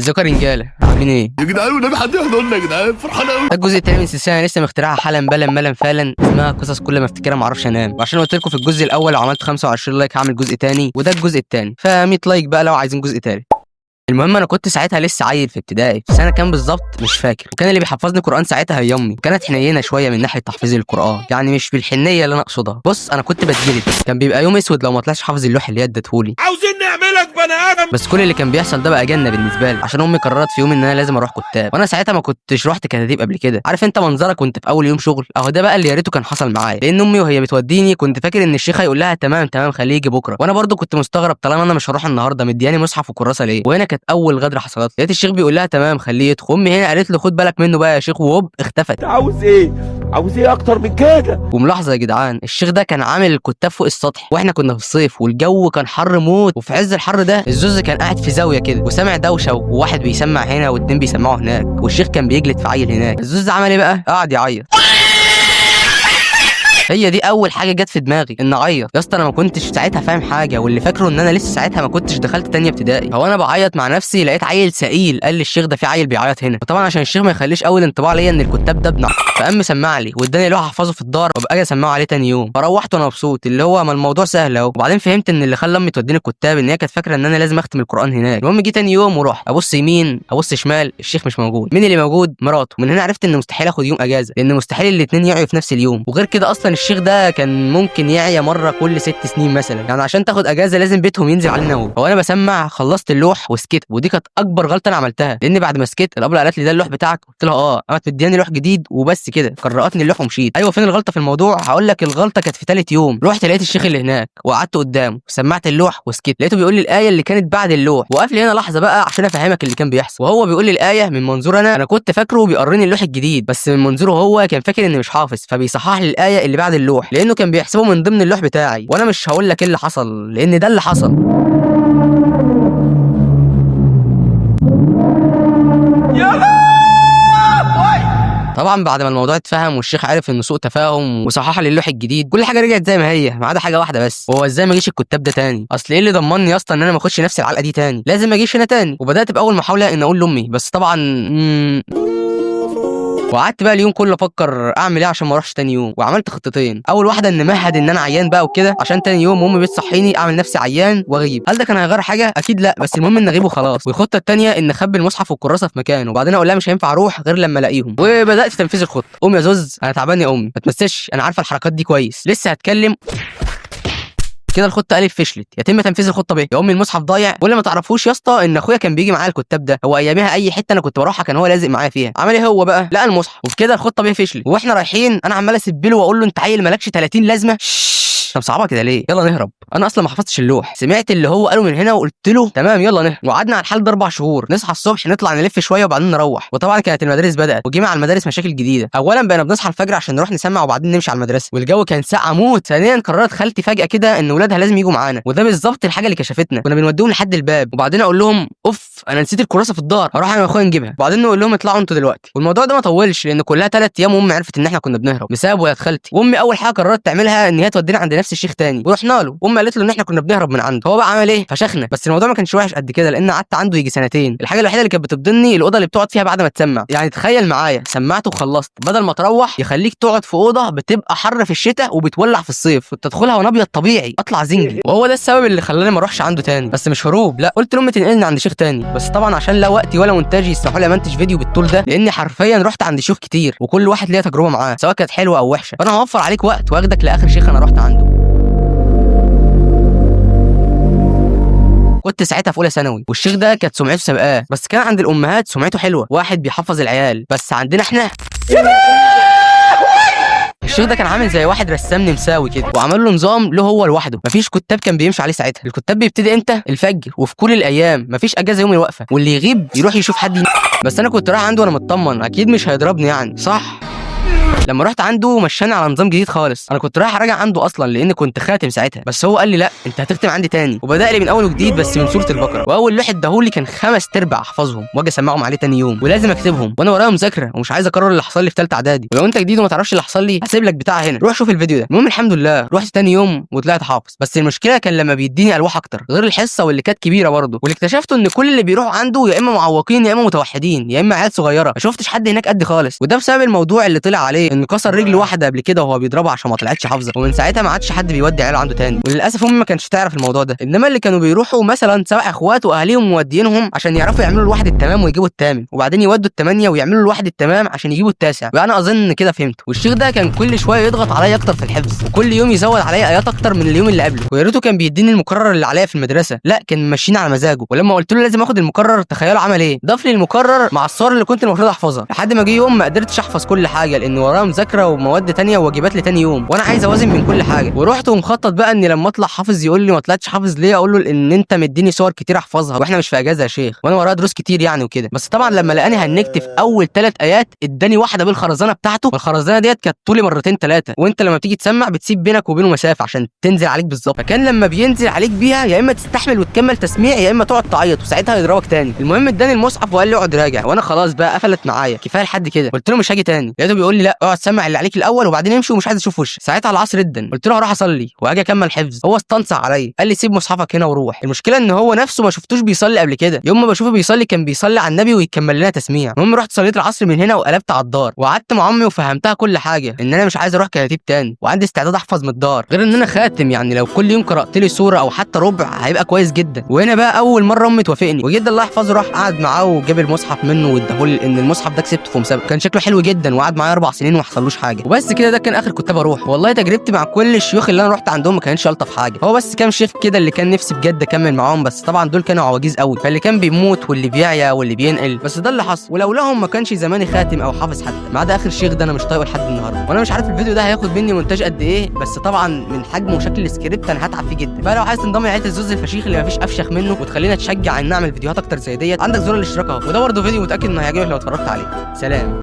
ازيكم يا رجاله، عاملين ايه؟ يا جدعان والنبي حد يحضرنا يا جدعان، فرحان قوي. ده الجزء التاني من سلسلة انا لسه مخترعها حالا بلا ملا فعلا، اسمها قصص كل ما افتكرها ما اعرفش انام. وعشان قلت لكم في الجزء الاول لو عملت 25 like هعمل جزء تاني، وده الجزء التاني، ف 100 like بقى لو عايزين جزء تالت. المهم انا كنت ساعتها لسه عيل في ابتدائي، في سنة كام بالظبط مش فاكر، وكان اللي بيحفظني قران ساعتها هي امي، وكانت حنينه شوية من ناحية تحفيظ القران، يعني مش بالحنيه اللي انا اقصدها. بص انا كنت بتجلد، كان بيبقى يوم اسود لو ما طلعش حافظ اللوح اللي هي ادتهولي. عاوزين نعملك بني ادم. بس كل اللي كان بيحصل ده بقى جنة بالنسبة لي، عشان امي قررت في يوم ان انا لازم اروح كتاب، وانا ساعتها ما كنتش رحت كتاتيب قبل كده. عارف انت منظرك وانت في اول يوم شغل؟ اهو ده بقى اللي يا ريته كان حصل معايا، لان امي وهي بتوديني كنت فاكر ان الشيخ هيقول لها تمام تمام خليه يجي بكره، وانا برضو كنت مستغرب طالما انا مش هروح النهارده مدياني مصحف وكراسه ليه. وهنا كانت اول غدره حصلت، لقيت الشيخ بيقول لها تمام خليه يدخل، امي هنا قالت له خد بالك منه بقى يا شيخ، وهوب اختفت. عاوز ايه؟ عاوز ايه اكتر من كده؟ وملاحظة يا جدعان، الشيخ ده كان عامل الكتاب فوق السطح، واحنا كنا في الصيف والجو كان حر موت، وفي عز الحر ده الزوز كان قاعد في زاوية كده وسامع دوشه، وواحد بيسمع هنا واتنين بيسمعوا هناك، والشيخ كان بيجلد في عيل هناك. الزوز عمل ايه بقى؟ قعد يعيط. هي دي اول حاجة جت في دماغي، ان اعيط. يا اسطى انا ما كنتش ساعتها فاهم حاجة، واللي فاكره ان انا لسه ساعتها ما كنتش دخلت تانية ابتدائي. هو انا بعيط مع نفسي لقيت عيل سئيل قال للشيخ ده في عيل بيعيط هنا. وطبعا عشان الشيخ ما يخليش اول انطباع ليا ان الكتاب ده ابن فقام مسمع لي واداني لوحة احفظه في الدار وابقى اجي اسمعه عليه تاني يوم. فروحت وانا مبسوط، اللي هو ما الموضوع سهل اهو. وبعدين فهمت ان اللي خلى امي توديني الكتاب ان هي كانت فاكره ان انا لازم اختم القران هناك. المهم جه تاني يوم ورحت ابص يمين ابص شمال، الشيخ مش موجود. مين اللي موجود؟ مراته. من هنا عرفت ان مستحيل اخد يوم اجازه، لان مستحيل الاثنين يعيوا في نفس اليوم. وغير كده اصلا الشيخ ده كان ممكن يعيا مرة كل 6 سنين مثلا، يعني عشان تاخد اجازه لازم بيتهم ينزل علينا. هو انا بسمع خلصت اللوح وسكت، ودي كانت اكبر غلطه انا عملتها، لان بعد ما سكت الابله قالت لي ده اللوح بتاعك، قلت لها اه، قامت مدياني لوح جديد وبس كده، قرأتني اللوح ومشيت. ايوه فين الغلطة في الموضوع؟ هقول لك الغلطة كانت في ثالث يوم. رحت لقيت الشيخ اللي هناك وقعدت قدامه وسمعت اللوح وسكت، لقيته بيقول لي الايه اللي كانت بعد اللوح. وقف لي هنا لحظة بقى عشان افهمك اللي كان بيحصل. وهو بيقول لي الايه من منظور انا كنت فاكره بيقريني اللوح الجديد، بس من منظوره هو كان فاكر اني مش حافظ، فبيصحح لي الايه اللي بعد اللوح لانه كان بيحسبه من ضمن اللوح بتاعي. وانا مش هقول لك ايه اللي حصل لان ده اللي حصل. طبعا بعد ما الموضوع اتفهم والشيخ عرف انه سوء تفاهم وصحح لي اللوح الجديد، كل حاجة رجعت زي ما هي ما عدا حاجة واحدة بس، وهو ازاي ما اجيش الكتاب ده تاني؟ اصل ايه اللي ضمني يا اسطى ان انا ما اخدش نفس العلقة دي تاني؟ لازم اجيش هنا تاني. وبدات باول محاولة ان اقول لامي، بس طبعا وقعدت بقى اليوم كله افكر اعمل ايه عشان ما اروحش تاني يوم. وعملت خطتين، اول واحدة ان مهد ان انا عيان بقى وكده عشان تاني يوم امي بتصحيني اعمل نفسي عيان واغيب. هل ده كان هيغير حاجة؟ اكيد لا، بس المهم ان اغيب وخلاص. والخطه التانية ان اخبي المصحف والكراسه في مكان، وبعدين اقول لها مش هينفع اروح غير لما الاقيهم. وبدات تنفيذ الخطة. قوم يا زوز انا تعبان يا امي، ما تمسش، انا عارفه الحركات دي كويس، لسه هتكلم كده. الخطة الف فشلت، يتم تنفيذ الخطة ب. يا امي المصحف ضايع، واللي ما تعرفوش يا اسطى ان اخويا كان بيجي معايا الكتاب ده، هو اياميها اي حتة انا كنت بروحها كان هو لازق معايا فيها. عمل ايه هو بقى؟ لقى المصحف، وبكده الخطة ب فشلت. واحنا رايحين انا عمال اسب له واقول له انت عيل مالكش 30 لازمه، طب صعبة كده ليه؟ يلا نهرب، انا اصلا ما حفظتش اللوح. سمعت اللي هو قاله من هنا وقلت له تمام يلا نهرب. وقعدنا على الحال ده 4 شهور، نصحى الصبح نطلع نلف شوية وبعدين نروح. وطبعا كانت المدارس بدات، وجي مع المدارس مشاكل جديدة. اولا بقينا بنصحى الفجر عشان نروح نسمع وبعدين نمشي على المدرسة، والجو كان ساقع موت. ثانيا قررت خالتي فجاة كده ان ولادها لازم يجوا معانا، وده بالظبط الحاجة اللي كشفتنا. كنا بنوديهم لحد الباب وبعدين اقول لهم اوف انا نسيت الكراسة في الدار، هروح انا واخويا نجيبها، وبعدين نقول لهم اطلعوا انتوا دلوقتي. والموضوع ده ما طولش لان كلها 3 ايام وامي عرفت ان احنا كنا بنهرب بسبب ولاد خالتي. وامي اول حاجة قررت تعملها ان هي تودينا عند نفس الشيخ تاني، ورحنا له. امي قالت له ان احنا كنا بنهرب من عنده، هو بقى عمل ايه؟ فشخنا. بس الموضوع ما كانش وحش قد كده لان قعدت عنده يجي سنتين. الحاجة الوحيدة اللي كانت بتبضني الاوضة اللي بتقعد فيها بعد ما تسمع، يعني تخيل معايا سمعت وخلصت، بدل ما تروح يخليك تقعد في اوضة بتبقى حر في الشتاء وبتولع في الصيف، كنت ادخلها وانا ابيض طبيعي اطلع زنجي. وهو ده السبب اللي خلاني ما اروحش عنده تاني. بس مش هروب، لا، قلت لامي تنقلني عند شيخ تاني، بس طبعا عشان لا وقتي ولا مونتاجي يسمحوا لي امنتج فيديو بالطول ده، لاني حرفيا رحت عند شيوخ كتير وكل واحد ليه تجربه معاه سواء كانت حلوة او وحشة. فانا هوفر عليك وقت واخدك لاخر شيخ انا رحت عنده. كنت ساعتها في اولى ثانوي، والشيخ ده كانت سمعته سابقاه، بس كان عند الامهات سمعته حلوة، واحد بيحفظ العيال، بس عندنا احنا الشيخ ده كان عامل زي واحد رسام نمساوي كده، وعمل له نظام له هو لوحده، مفيش كتاب كان بيمشي عليه ساعتها. الكتاب بيبتدي امتى؟ الفجر، وفي كل الايام، مفيش اجازه يوم الوقفة، واللي يغيب يروح يشوف حد. بس انا كنت رايح عنده وانا مطمن اكيد مش هيضربني يعني، صح؟ لما رحت عنده مشاني على نظام جديد خالص. انا كنت رايح اراجع عنده اصلا لان كنت خاتم ساعتها، بس هو قال لي لا انت هتختم عندي تاني، وبدا لي من اول وجديد بس من سورة البقرة. واول لوح اداهولي كان 5 ارباع احفظهم واجي اسمعهم عليه تاني يوم، ولازم اكتبهم، وانا ورايا مذاكرة ومش عايز اكرر اللي حصل لي في ثالثة اعدادي. ولو انت جديد وما تعرفش اللي حصل لي هسيب لك بتاع هنا، روح شوف الفيديو ده. المهم الحمد لله رحت تاني يوم وطلعت حافظ، بس المشكلة كان لما بيديني الواح اكتر غير الحصة واللي كانت كبيرة برضه. واللي اكتشفته ان كل اللي بيروحوا عنده يا اما معوقين يا اما متوحدين يا اما عيال صغيرة، ما شفتش حد هناك قد خالص. وده بسبب الموضوع اللي طلع عليه انه كسر رجل واحدة قبل كده وهو بيضربها عشان ما طلعتش حافظه، ومن ساعتها ما عادش حد بيودي عياله عنده تاني. وللاسف امي ما كانتش تعرف الموضوع ده، انما اللي كانوا بيروحوا مثلا 7 اخوات واهاليهم مودينهم عشان يعرفوا يعملوا الواحد التمام ويجيبوا الثامن، وبعدين يودوا الثمانية ويعملوا الواحد التمام عشان يجيبوا التاسع. وانا اظن كده فهمت. والشيخ ده كان كل شوية يضغط عليا اكتر في الحفظ، وكل يوم يزود عليا ايات اكتر من اليوم اللي قبله. ويا ريته كان بيديني المقرر اللي عليا في المدرسة، لا كان ماشيين على مزاجه. ولما قلت له لازم اخد المقرر تخيلوا عمل ايه؟ ضاف لي المقرر مع الصور اللي كنت المفروض احفظها. لحد ما جه يوم ما قدرتش احفظ كل حاجة لان ورايا مذاكرة ومواد تانية وواجبات لتاني يوم، وانا عايز اوازن بين كل حاجة. ورحت ومخطط بقى ان لما اطلع حافظ يقول لي ما طلعتش حافظ ليه، اقول له ان انت مديني صور كتير احفظها واحنا مش في اجازه يا شيخ، وانا ورايا دروس كتير يعني وكده. بس طبعا لما لقاني هنكت في اول 3 ايات اداني واحدة بالخرزانه بتاعته، والخرزانه ديت كانت طولي مرتين ثلاثة، وانت لما بتيجي تسمع بتسيب بينك وبينه مسافة عشان تنزل عليك بالظبط. فكان لما بينزل عليك بيها يا اما تستحمل وتكمل تسميع يا اما تقعد تعيط وساعتها يضربك تاني. المهم اداني المصحف وقال لي اقعد راجع، وانا خلاص بقى قفلت معايا كفاية لحد كده. قلت له مش هاجي تاني، لقيته بيقول لي لا اقعد سمع اللي عليك الاول وبعدين امشي ومش عايز اشوف وشك. ساعتها العصر ادن، قلت له هروح اصلي واجي اكمل حفظ. هو استنصح عليا قال لي سيب مصحفك هنا وروح. المشكلة ان هو نفسه ما شفتوش بيصلي قبل كده، يوم ما بشوفه بيصلي كان بيصلي على النبي ويكمل لنا تسميع. المهم رحت صليت العصر من هنا وقلبت على الدار، وقعدت مع امي وفهمتها كل حاجة ان انا مش عايز اروح كتاتيب تاني وعندي استعداد احفظ من الدار، غير ان انا خاتم يعني لو كل يوم قرات لي سورة او حتى ربع هيبقى كويس جدا. وهنا بقى اول مرة امي توافقني، وجد الله يحفظه راح قعد معاه وجاب المصحف منه واداهولي، لان المصحف ده كسبته في مسابقة كان شكله حلو جدا، وقعد معايا 4 سنين وما حصلوش حاجة. وبس كده ده كان اخر كتاب اروح. والله تجربتي مع كل الشيوخ اللي انا رحت عندهم ما كانتش الطف حاجة، هو بس كام شيخ كده اللي كان نفسي بجد اكمل معاهم، بس طبعا دول كانوا عواجيز قوي، فاللي كان بيموت واللي بيعيا واللي بينقل، بس ده اللي حصل. ولولاهم ما كانش زماني خاتم او حافظ حتى، ما عدا اخر شيخ ده انا مش طايقة لحد النهارده. وانا مش عارف الفيديو ده هياخد مني مونتاج قد ايه، بس طبعا من حجمه وشكل السكريبت انا هتعب فيه جدا. فلو عايز تنضم لعيلة الزوز الفشيخ اللي مفيش افشخ منه وتخلينا اتشجع ان نعمل فيديوهات اكتر زي ديت، عندك زر الاشتراك اهو. وده برضه فيديو متاكد انه هيعجبك لو اتفرجت عليه. سلام.